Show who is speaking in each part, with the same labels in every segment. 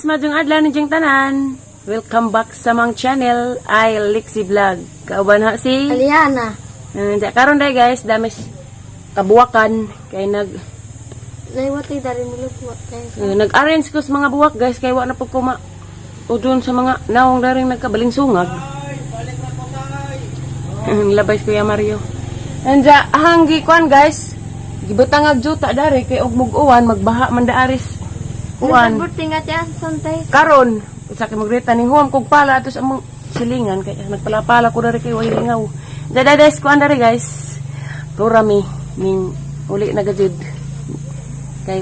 Speaker 1: Maayong adlaw ninyong tanan. Welcome back sa among channel, ay Lexi Vlog. Kauban ha si
Speaker 2: Aliana.
Speaker 1: Karon day guys, damis kabuwakan kay nag
Speaker 2: Naiwatay dari mulugwa tayo.
Speaker 1: Nag-arrange ko sa mga buwak, guys, kay wa na pud ko ma udon sa mga naong daring nagkabalingsungag. Labay si Kuya Mario. Anja, hanggi kuan, guys. Gibutang ag juta dari kay og mug-uwan magbaha man daaris uwan.
Speaker 2: Nasa birthday nga ti Anson tayo.
Speaker 1: Karon sa kay magrita ning huwam kog pala ato sa among silingan kay nagpalapala ko dari kay way lingaw. Dadades ko andari, guys. Pura mi ning uli na gajud. Kay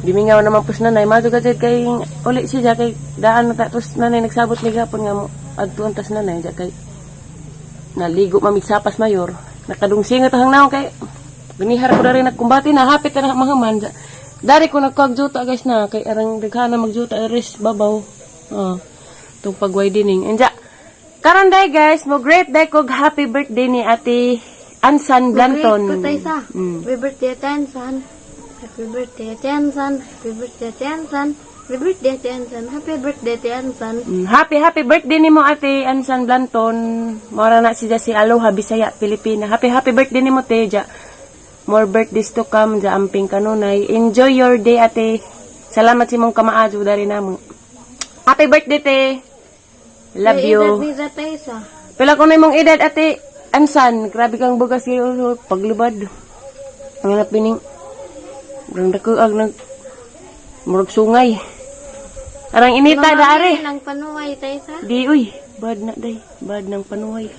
Speaker 1: gimingaw naman pus nanay, madto gajud kay uli siya kay daan na ta tos nanay nagsabot ni gapon nga mo adtuon tas nanay ja kay naligo mamigsapas mayor. Nakadungsingot ang naong kay binihar ko dari nagkumbati na hapit na mahaman ja. Dari ko nagkagjuta, guys, na kay arang daghana magjuta aris babaw. Oh, tong pag-widening. Anja karon day, guys, mo great day kog happy birthday ni Ate Ansan Blanton.
Speaker 2: Ko tayo sa. Happy birthday Ate Anson. Happy birthday Ate Anson. Happy birthday Ate Anson. Happy birthday Ate Anson. Happy birthday Ate Anson.
Speaker 1: Happy happy birthday nimo, Ate Ansan Blanton. Mora na siya si Aloha Bisaya Pilipina. Happy happy birthday nimo, te ja. More birthdays to come ja, amping kanunay. Enjoy your day, ate. Salamat sa imong kamaadyo dari namo. Happy birthday, te. Love
Speaker 2: May
Speaker 1: you.
Speaker 2: edad ni tayo sa.
Speaker 1: Pila ko na imong edad, Ate Ansan? Grabe kang bugas kayo paglubad. Ang hanap pining murag dako ag nag murag sungay. Arang inita da are.
Speaker 2: Nang panuway tayo sa.
Speaker 1: Di uy, bad na day, bad ng panuhay.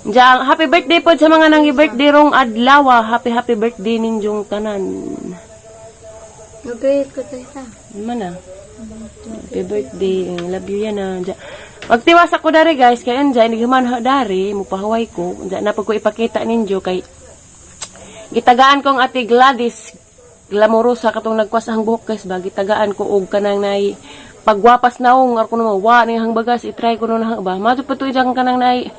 Speaker 1: Diyan, happy birthday po sa mga nangi birthday rong adlaw. Happy happy birthday ninyong tanan.
Speaker 2: Nag-greet ko tayo sa.
Speaker 1: Man ah. Happy birthday. Eh, love you yan ah. Diyan. Magtiwas ako dari, guys, kay anja hindi man ha dari mupahuway ko. Diyan na pag ko ipakita ninyo kay gitagaan kong Ate Gladys Glamorosa katong nagkwas ang buhok, guys, ba gitagaan ko og kanang nay pagwapas naong ar ko naman wa ning hang bagas i-try ko no na ba madto pa to kanang nay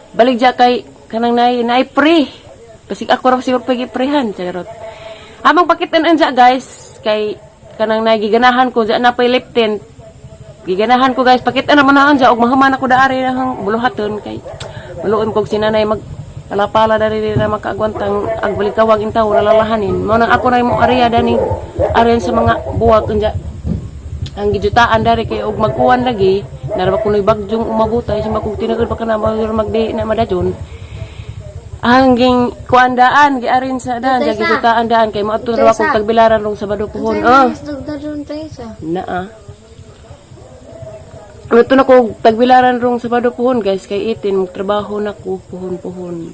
Speaker 1: balik ja kay kanang nay nay pre basig ako ra siguro pag prehan charot among pakitan anja, guys, kay kanang nay giganahan ko ja na pay lip tint giganahan ko, guys. Pakita naman na anja og mahuman ako daari na hang buluhaton kay maluon kog sinanay mag palapala dari di na makaagwantang ang balikawag intaw nalalahanin mo nang ako na imong area dani aron sa mga buwak anja ang gijutaan dari kay og mag-uwan lagi naraba kunoy bagyong umabutay sa makong tinagod baka na magdi na madajon ang kuandaan giarin sa daan
Speaker 2: Tay, sa.
Speaker 1: gijutaan daan kay moadto na
Speaker 2: Tay,
Speaker 1: akong
Speaker 2: sa.
Speaker 1: tagbilaran rong Sabado puhon
Speaker 2: Ang
Speaker 1: oh.
Speaker 2: dagdaron tayo sa.
Speaker 1: Naa. Ito na ko tagbilaran rong Sabado puhon, guys, kay itin magtrabaho na ko puhon-puhon.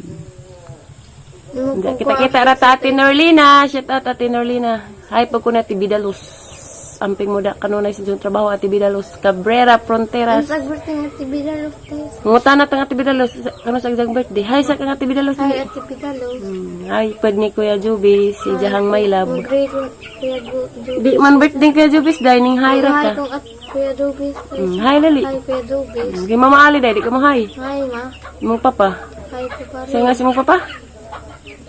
Speaker 1: Kita-kita ra ta Ate Norlina. Shout out, Ate Norlina. Hi pag ko na Ate Bidalus. Amping mo da kanunay sa inyong trabaho, Ate Bidalus Cabrera Fronteras.
Speaker 2: Ang sa birthday nga Ate Bidalos tayo sa.
Speaker 1: Nguta na tang Ate Bidalus kano sa exang birthday. Hi sa kang Ate Bidalus.
Speaker 2: Hi Ate Bidalos.
Speaker 1: Hi pad ni Kuya Juby si Jahang My Love.
Speaker 2: Mag-greet ko Kuya Jubis.
Speaker 1: Di man birthday Kuya Jubis dining hi ra
Speaker 2: Hi
Speaker 1: ka.
Speaker 2: kong at Kuya Jubis.
Speaker 1: Hi lali.
Speaker 2: Hi Kuya Jubis.
Speaker 1: Kay Mama Ali dai di ka mo hi.
Speaker 2: Hi ma.
Speaker 1: Imong papa.
Speaker 2: Hi Papa
Speaker 1: Sa nga si mong papa?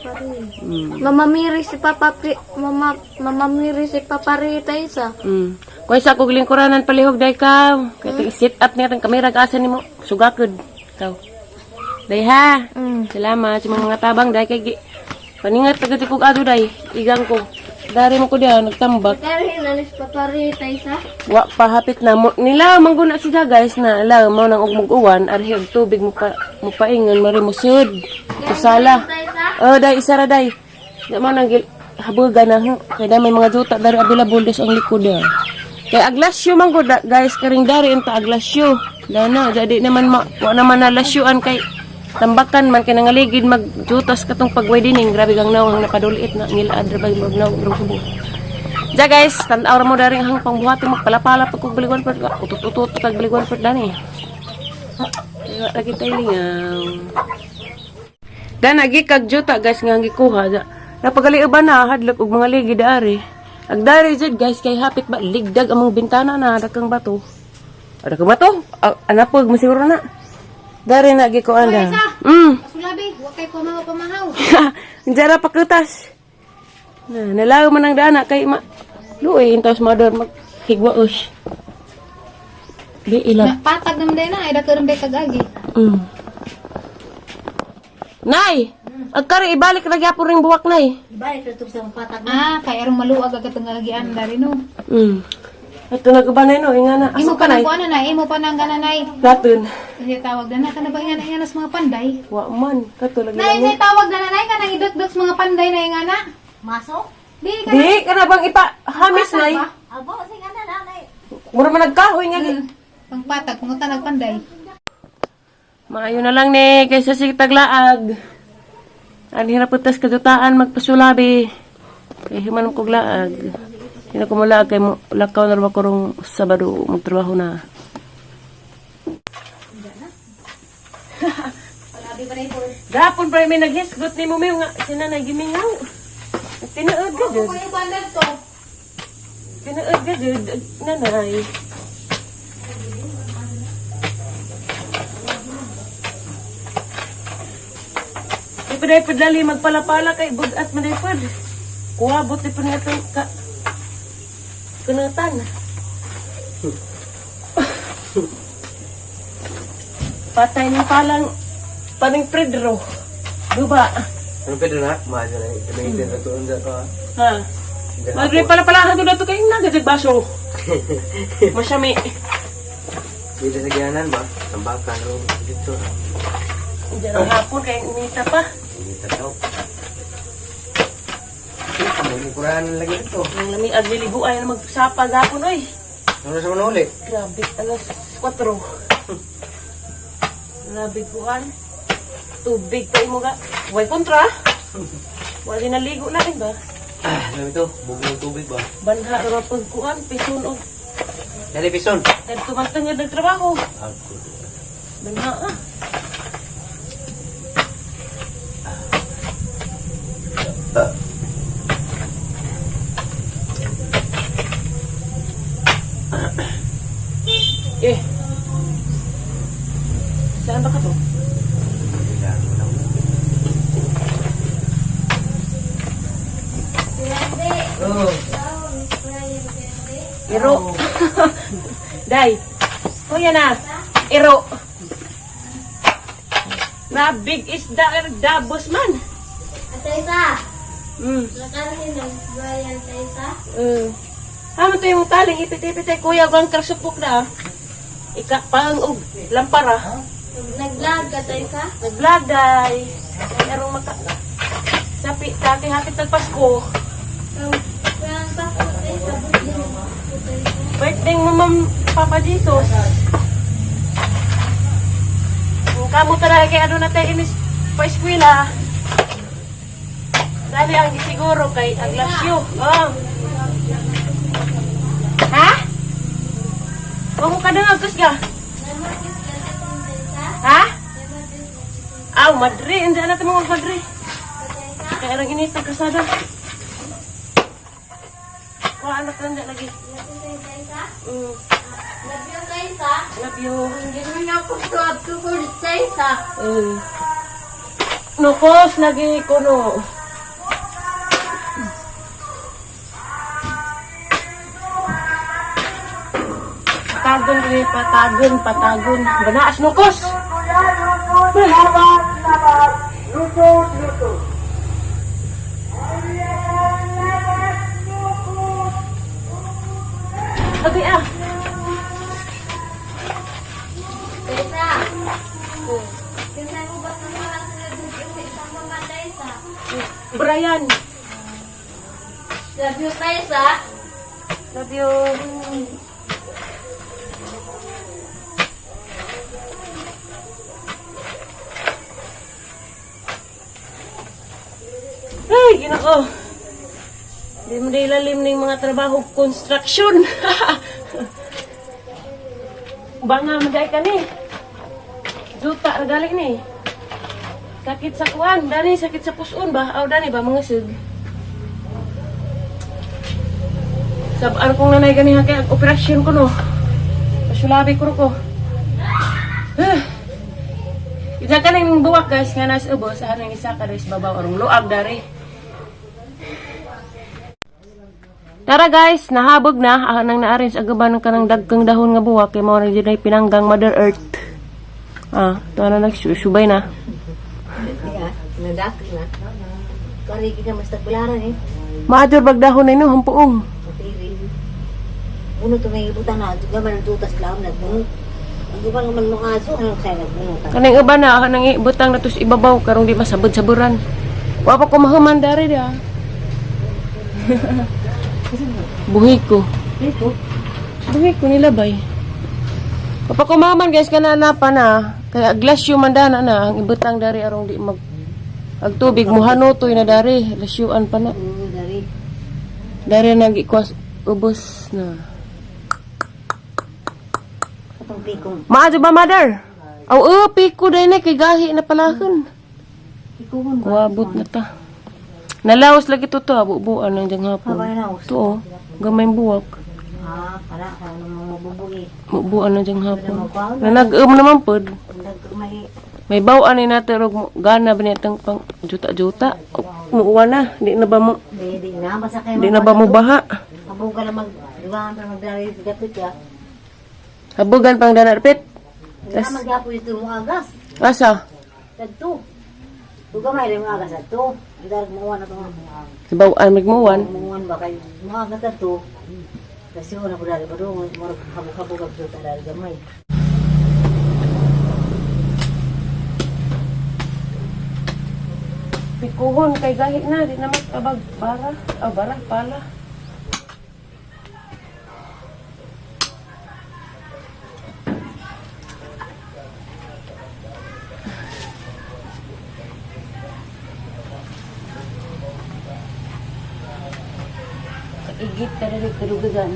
Speaker 2: Rin. Mama Miri si Papa Pri, Mama Mama Miri si Papa Rita isa.
Speaker 1: Kuya sa akong lingkuranan palihog day ka. Kay sit up niya tang kamera kaasa nimo. Sugakod. Kaw. Day ha. Salamat sa mga tabang day kay paningat agad kog ado day. Igang ko. Dari mo ko diha nagtambak.
Speaker 2: Dari na ni si Papa Rita isa.
Speaker 1: Wa pa hapit na mo nila mangguna siya, guys, na la mo nang og mug-uwan arhi og tubig mo pa mo paingon mari mo sud. Kusala. Oh, day isa ra day. Di mo nang habuga na ho. Kay na may mga juta dari available des ang likod ah. Kay aglasyo man gud guys, karing dari unta aglasyo. Dana jadi naman ma, wa naman na lasyuan kay tambakan man kay nangaligid magjutas katong pag-widening grabe kang nawang napadulit na ngilaad ra ba mag nawong rong subo. Ja guys, tan-aw ra mo dari ang pangbuhaton magpalapala pag kog baliguan part utut-utut pag baliguan part dani. Wa lagi tayo lingaw. Dan agi kag juta, guys, nga ang gikuha ja. Napagali ba na hadlok og mga ligi dari. Ag dari jud, guys, kay hapit ba ligdag among bintana na dakang bato. Ada kang bato? Ah, anapog mo siguro na. Dari na gikuan da.
Speaker 2: Sulabi, wa kay pamahaw pamahaw.
Speaker 1: Diyan ra pakutas. Na, nalaw man ang dana kay ma luoy intaw sa mother mag Higwa uy. Di ilap.
Speaker 3: Na, patag naman din na. Ay, dakaroon day kagagi.
Speaker 1: Nay! Agkari ibalik ra gyapon ring buwak, nay.
Speaker 3: Ah, kay arong maluag agad ang agian dari no.
Speaker 1: Ato nagabanay no, inga na.
Speaker 3: Imo
Speaker 1: Aso ka
Speaker 3: pa
Speaker 1: nay?
Speaker 3: nang kuan na, imo pa nang gananay.
Speaker 1: Latin.
Speaker 3: Kasi tawag na na kana ba nga na sa mga panday?
Speaker 1: Wa man kato lagi
Speaker 3: Nay,
Speaker 1: lang.
Speaker 3: nay tawag na nanay kanang idukduk sa mga panday na nga na.
Speaker 2: Masok?
Speaker 3: Di ka
Speaker 1: Di kana bang ipa hamis nay?
Speaker 3: ba?
Speaker 2: Abo, sige na nanay.
Speaker 1: Mura man nagkahoy nga gi.
Speaker 3: Pangpatag pangutan og panday.
Speaker 1: Maayo na lang ni kaysa si taglaag. Ang hirap putas kadutaan magpasulabi. Kay human ko laag. Hindi ko mulaag kay mo lakaw na ra ko rong Sabado magtrabaho na. Gapon pa may naghisgot ni mo nga sina nagimingaw. Tinuod ka jud.
Speaker 3: Kuya bandal to.
Speaker 1: Tinuod ka jud nanay. Di pa dahil padali magpalapala kay bugat man dahil pad. Kuwabot di pa nga itong ka kunutan. Patay ng palang paning Pedro. Duba.
Speaker 4: Ano pwede na? Mahal na. Ito na tuon sa to ha.
Speaker 1: Ha. Madre pala pala na to kay nagajag baso. Masyami.
Speaker 4: Dito sa giyanan ba? Tambakan ro dito.
Speaker 1: Diyan ang hapon kay inita pa.
Speaker 4: Hindi tataw. Ang kurahan lagi ito.
Speaker 1: Ang lami ag liliguan na magsapa gapon oy.
Speaker 4: Ano sa mga uli?
Speaker 1: Grabe, alas 4. Grabe kuan. Tubig pa imo ga. Way kontra. Wala naligo na rin ba?
Speaker 4: Ah, alam ito, bugong tubig ba?
Speaker 1: Banha ra pag kuan pison og
Speaker 4: Dali pison.
Speaker 1: kadto man tangad nagtrabaho.
Speaker 4: Ako.
Speaker 1: Banha ah. Eh. Saan ba ka to?
Speaker 4: Oh,
Speaker 1: Iro. Day. Kuya na. Iro. Na big isda er dabos man.
Speaker 2: Atay sa. Nakarhin ng Brian Taysa.
Speaker 1: Amo to yung taling ipit-ipit ay kuya gang karsupok na. Ah. Ika pang og lampara.
Speaker 2: Nag-vlog ka Taysa?
Speaker 1: Nag-vlog day. Merong maka Sapi tati hapit tag Pasko.
Speaker 2: Ang Pasko Taysa. Birthday mo Taysa.
Speaker 1: Birthday mo Ma'am Papa Jesus. Kung kamo talaga kay ano na tayo inis pa eskwela. Dali ang gisiguro kay ang lasyo. Oh. Ha? Huwag mo ka na ka. Ha? Aw, madre. Hindi na natin mga madre. Kaya lang init ang kasada. Wala anak lang dyan lagi.
Speaker 2: Love you Taysa.
Speaker 1: Love you.
Speaker 2: Hindi mo na ako ko Taysa.
Speaker 1: Nukos lagi ko no. Patagon rin, patagon, patagon. Banaas nukos! Abi ah.
Speaker 2: Taysa. Kinsa mo ba sa mga isang mga Taysa?
Speaker 1: Brian.
Speaker 2: Love you Taysa.
Speaker 1: Love you. Ay, ginoo. Di mo ilalim ng mga trabaho construction. Banga maday ka ni. Juta na galing ni. Sakit sa kuan, dani sakit sa puson ba? Aw dani ba mga sug. Sabaan kong nanay gani kay ang operasyon ko no. Pasulabi ko ko. Isa ka ning buwak guys nga nas ubos sa anong isa ka res babaw arong luag dari. Tara guys, nahabog na. Ah, nang na-arrange ang gaban ng kanang dagkang dahon nga buwak. Kay mao na dyan ay pinanggang Mother Earth. Ah, ito na nagsusubay na.
Speaker 5: Nadak na. Kari kita mas tagularan eh.
Speaker 1: Maadyor bag dahon na ino, hampuong.
Speaker 5: Matiri. Uno to may ibutan na. Juga man ang tutas lang nagbunot. Ang guban man mga aso, ano sa'yo nagbunot.
Speaker 1: Kanang iba na, kanang ibutang na to sa ibabaw, karong di masabod-saburan. Wa pa ko mahuman dari dia. Buhi ko. Buhi ko nila bay. Wa pa ko mahuman guys, kana na pa na. Kaya glasyo man dana na ang ibutang dari arong di mag ag tubig muhanutoy na dari, lasyuan pa na.
Speaker 5: Oo, dari.
Speaker 1: Dari nag ikwas ubos na.
Speaker 5: Katong pikong.
Speaker 1: Maadyo ba mother? Aw, oh, piko dahil na kay gahi na palahon.
Speaker 5: Pikong ba?
Speaker 1: Kuwabot na ta. Nalaos lagi to to, bubuan ng diyang hapon.
Speaker 5: Haba na laos.
Speaker 1: To oh, gamay buwak.
Speaker 5: Ah, para ka ano mga mabubugi.
Speaker 1: Bubuan ng diyang hapon. Na nag-um naman pod.
Speaker 5: Nagmay
Speaker 1: May bawaan ni natin og gana ba niya tang pang juta-juta. Muuwa na, di na ba mo
Speaker 5: di di na basta kay
Speaker 1: di na ba mo baha?
Speaker 5: Habog ka na mag dugaan pa magdari gapit ya.
Speaker 1: Habugan pang danarpit.
Speaker 5: Di na magyapo ito mo agas.
Speaker 1: Asa?
Speaker 5: Tadto. Duga may mo agas adto. Ang darag mo na to.
Speaker 1: Sa bawaan magmuwan.
Speaker 5: Muwan ba kay mo agas adto. Kasi wala ko dari ba do murag habog-habog ang juta dari gamay.
Speaker 1: Pikuhon kay gahi na, di na magtabag bara, ah, bara pala. Kaigit ka rin kadugagan.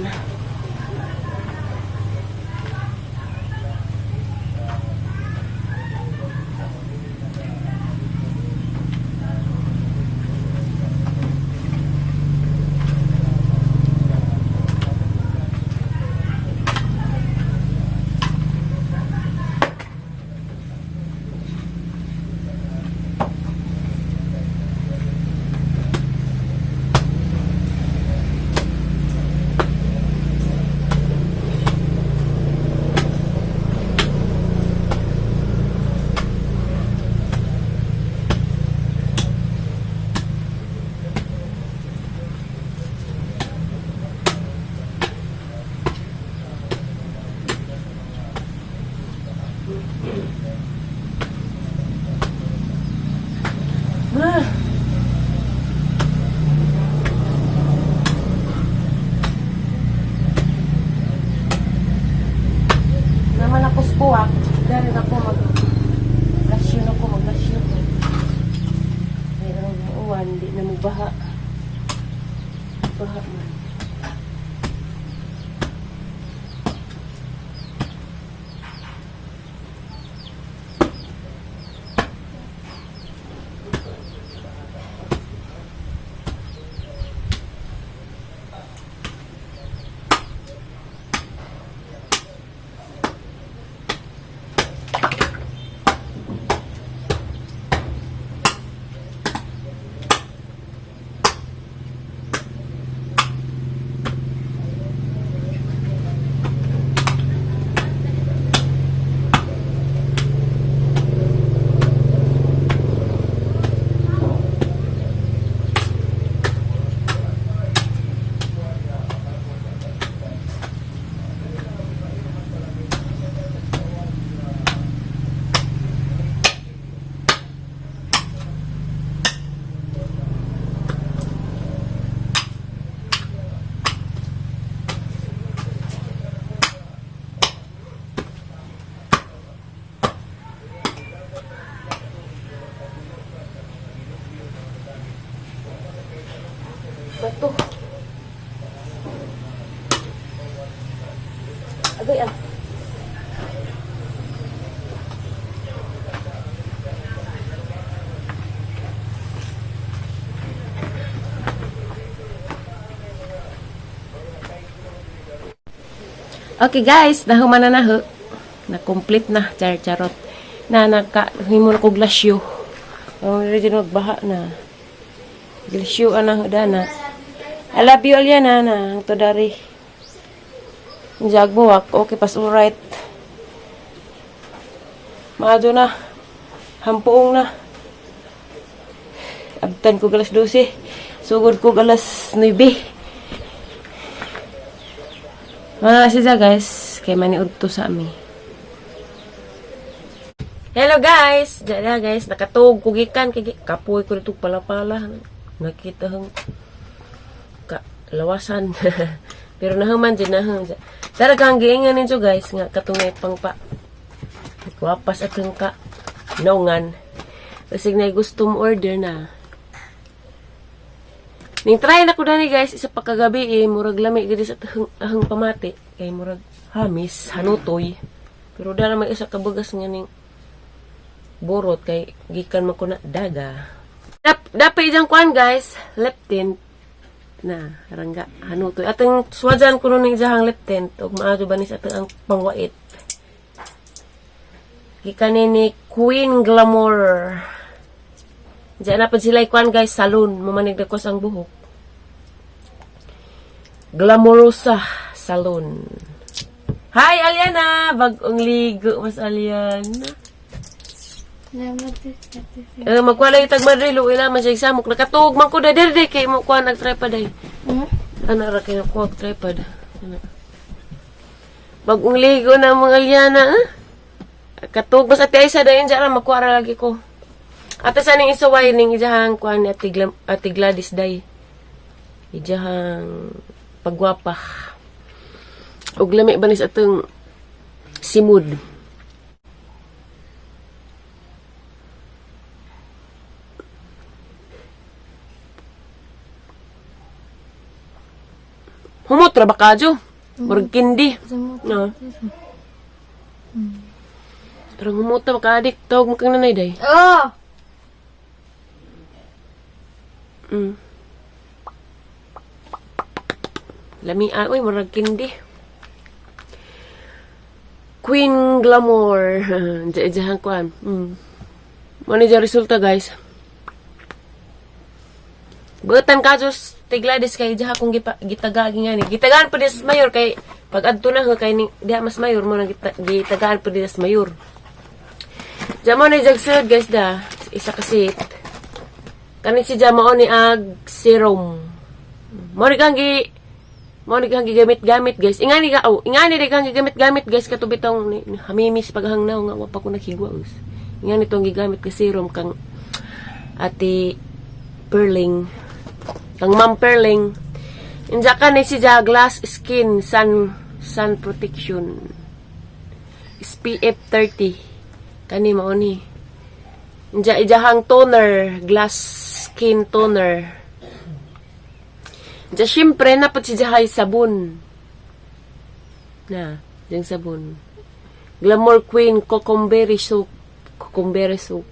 Speaker 1: Ah. Naman ako sa kuwak. Dari na ko mag lasyo na ko maglasyo. Mayroong uwan, di na mo baha. Baha man. Bato. Agay ah. Okay guys, nahuman na na ho. Na-complete na, char charot. Na naka himo na ko glasyo. Ang medyo magbaha na. Glasyo ana dana. I love you, Aliana, na. Ang to dari. Jagbuwak. Okay, pas alright. Maado na. Hampuong na. Abtan ko galas 12. Sugod ko galas 9. Wala na siya, guys. Kay maniud to sa ami. Hello guys! Diyan na guys, nakatug ko gikan kay kapoy ko dito pala-pala. Nakita hang ka lawasan. Pero nahuman dyan nahang. Talagang giingan ninyo guys nga katungay pang pa. Kwapas at hang ka naungan. Kasi na gusto mo order na. Ning try na ko dani guys isa pa kagabi eh murag lami gid sa ahang, ahang pamati kay murag hamis hanutoy. Pero dala may isa ka bugas nga ning borot kay gikan man ko na daga. Dapat ijang kuan guys, lip tint na rangga hanutoy. Atong swajan ko nun ijahang lip tint ug maadto ba ni sa atong ang pangwait. Gikan ni Queen Glamour. Diyan na pud sila kuan guys, salon, mumanig dagkos ang buhok. Glamorosa Salon. Hi Aliana, bagong ligo mas Aliana.
Speaker 2: Salamat.
Speaker 1: Eh, magkuha lang yung tag Madrid, luwi lang man siya examok. Nakatuog man ko na derde kay mo kuha nag-tripod ay. Ana ra kay ko tripod. Ana. Bagong ligo na mga Aliana, ah. Katuog mas ate Aisa dayon dyan ra magkuha ra lagi ko. Ate sa ning isuway ning ijahang kuha ni Ate, Ate Gladys day. Ijahang pagwapa. Ug lami ba ni sa atong simud. Humot ra ba kadyo? Murag kindi. No. Parang humot na maka-addict. Tawag mo kang nanay day.
Speaker 2: Oh!
Speaker 1: Lami ah, uy, murag kindi. Queen Glamour. Diyan kuan. Mo ni dyan resulta guys. Butan ka Diyos, tigladis kay diha kung gipa, gitagaan nga ni. Gitagaan pa dis mayor kay pag adto na ho, kay ni, diha mas mayor mo na gitagaan pa dis mayor. Diyan mo ni jagsud guys da, isa ka seat. Kani si Jama ni ag serum. Mo ni kang gi mo ni kang gigamit-gamit guys. Ingani ka oh, ingani di kang gigamit-gamit guys kato bitong hamimis paghangnaw nga wa pa ko naghigwa us. Ingani tong gigamit ka serum kang Ate Perling. Kang Ma'am Perling. Inja ka ni si Ja glass skin sun sun protection. SPF 30. Kani mao ni. Inja ijahang toner, glass skin toner. Inja syempre napod si Jahay sabon. Na, diyang sabon. Glamour Queen Cucumberry soap. Cucumberry soap.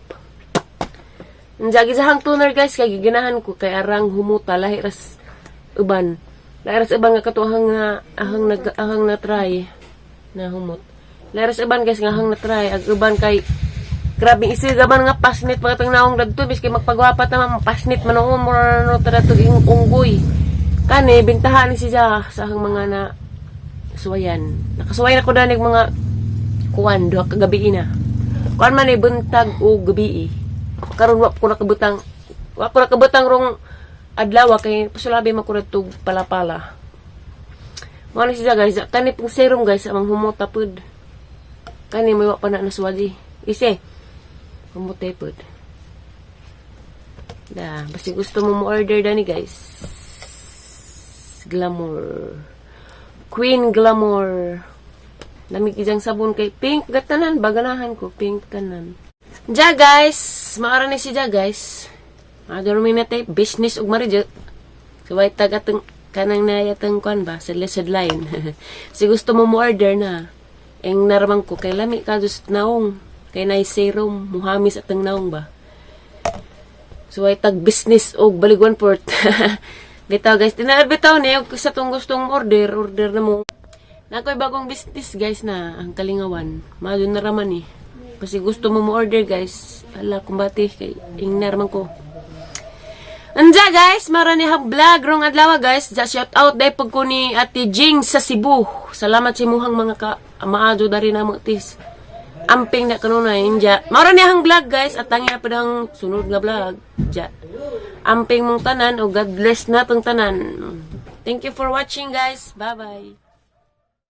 Speaker 1: Inja gijahang toner guys kay giganahan ko kay arang humuta lahi ras uban. Lahi ras uban nga katuhang nga ahang nag ahang na try na humot. Lahi ras uban guys nga ahang na try ag uban kay grabe isiga man nga pasnit mga tang naong dagto biski magpagwapa ta man pasnit man oo mo no ta dadto ing unggoy. Kani bintahan ni siya sa ahang mga na suwayan. Nakasuway na ko danig mga kuan duha ka gabi na. Kuan man ay buntag o gabi. Karon wa ko nakabutang rong adlaw kay pasulabi man ko radtog palapala. Mao na siya guys, kani pong serum guys amang humota pud. Kani may wa pa na nasuwadi. Ise. Humute pud. Da, basta gusto mo mo order dani guys. Glamour. Queen Glamour. Lamig ijang sabon kay pink gatanan baganahan ko pink tanan. Ja guys, maara ni si Ja guys. Madurmi na tay business ug maridyo. Suway taga teng kanang nayatang kuan ba sa lisod line. Si gusto mo mo order na. Eng naramang ko kay lami ka just naong kay nay serum muhamis atang naong ba. Suway tag business og baligwan port. Bitaw guys, tinaad bitaw ni og sa tong gustong order, order na mo. Nakoy bagong business guys na ang kalingawan. Mado na raman eh. Kasi gusto mo mo order guys, ala kumbati kay ingnar man ko. Anja guys, marani hang vlog rong adlaw, guys. Ja, shout out dai pag ko ni Ate Jing sa Cebu. Salamat sa imuhang mga ka maadyo dari na mga tis. Amping na kanunay inja. Marani hang vlog, guys, at tangi na padang sunod nga vlog. Ja. Amping mong tanan o God bless na tong tanan. Thank you for watching, guys. Bye bye.